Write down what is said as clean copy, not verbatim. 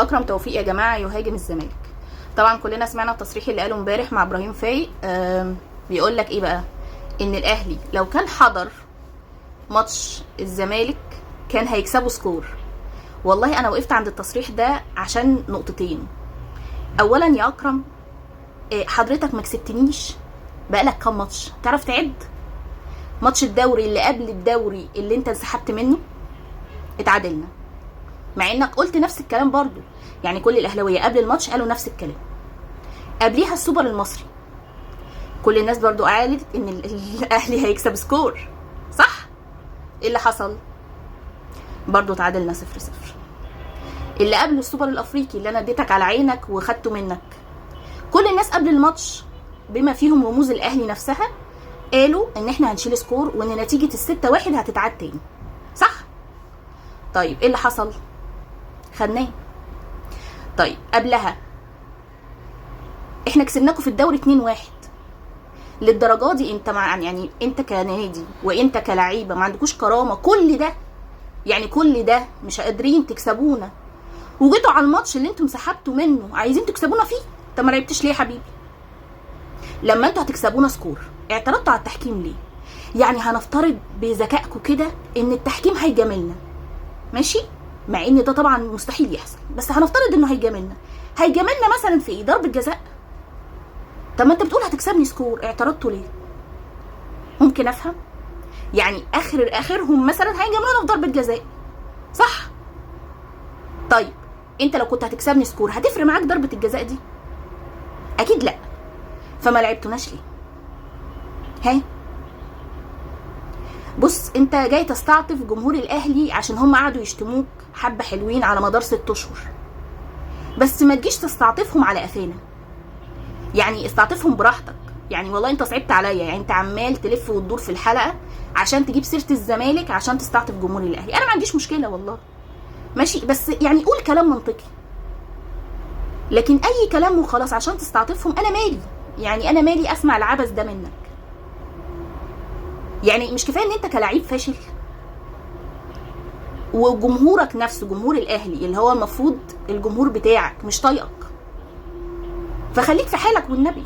اكرم توفيق يا جماعة يهاجم الزمالك. طبعا كلنا سمعنا التصريح اللي قاله امبارح مع ابراهيم فايق. بيقول لك ايه بقى؟ ان الاهلي لو كان حضر ماتش الزمالك كان هيكسبوا score. والله انا وقفت عند التصريح ده عشان نقطتين. اولا يا اكرم، حضرتك ما كسبتنيش بقالك كام ماتش؟ تعرف تعد؟ ماتش الدوري اللي قبل الدوري اللي انت انسحبت منه اتعادلنا، مع انك قلت نفس الكلام برضو، يعني كل الاهلاوية قبل الماتش قالوا نفس الكلام. قبليها السوبر المصري كل الناس برضو قالت ان الاهلي هيكسب score، صح؟ ايه اللي حصل؟ برضو تعادلنا 0-0. اللي قبل السوبر الافريقي اللي انا اديتك على عينك وخدته منك، كل الناس قبل الماتش بما فيهم رموز الاهلي نفسها قالوا ان احنا هنشيل score وان نتيجة 6-1 هتتعاد تاني، صح؟ طيب ايه اللي حصل؟ خدناه. طيب قبلها احنا كسبناكم في الدوري 2-1. للدرجة دي انت مع يعني انت كنادي وانت كلعيبه ما عندكوش كرامة؟ كل ده يعني كل ده مش قادرين تكسبونا، وجيتوا على الماتش اللي انتم سحبتوا منه عايزين تكسبونا فيه. طب ما لعبتش ليه يا حبيبي؟ لما انتوا هتكسبونا score اعترضتوا على التحكيم ليه؟ يعني هنفترض بذكائكم كده ان التحكيم هيجاملنا، ماشي؟ مع ان ده طبعا مستحيل يحصل، بس هنفترض انه هيجاملنا. هيجاملنا مثلا في ايه؟ ضربه جزاء؟ طب ما انت بتقول هتكسبني score، اعترضتوا ليه؟ ممكن افهم؟ يعني اخرهم مثلا هيجاملونا في ضربه جزاء، صح؟ طيب انت لو كنت هتكسبني score هتفرق معاك ضربه الجزاء دي؟ اكيد لا. فما لعبتوناش ليه؟ ها؟ بص، انت جاي تستعطف جمهور الاهلي عشان هم قعدوا يشتموك حبه حلوين على مدار 6 اشهر، بس ما تجيش تستعطفهم على قفانا. يعني استعطفهم براحتك، يعني والله انت صعبت عليا، يعني انت عمال تلف وتدور في الحلقة عشان تجيب سيره الزمالك عشان تستعطف جمهور الاهلي. انا ما عنديش مشكلة والله، ماشي، بس يعني قول كلام منطقي، لكن اي كلام وخلاص عشان تستعطفهم انا مالي؟ يعني انا مالي اسمع العبث ده منك؟ يعني مش كفاية ان انت كلاعب فاشل وجمهورك نفسه جمهور الاهلي اللي هو المفروض الجمهور بتاعك مش طايقك؟ فخليك في حالك والنبي.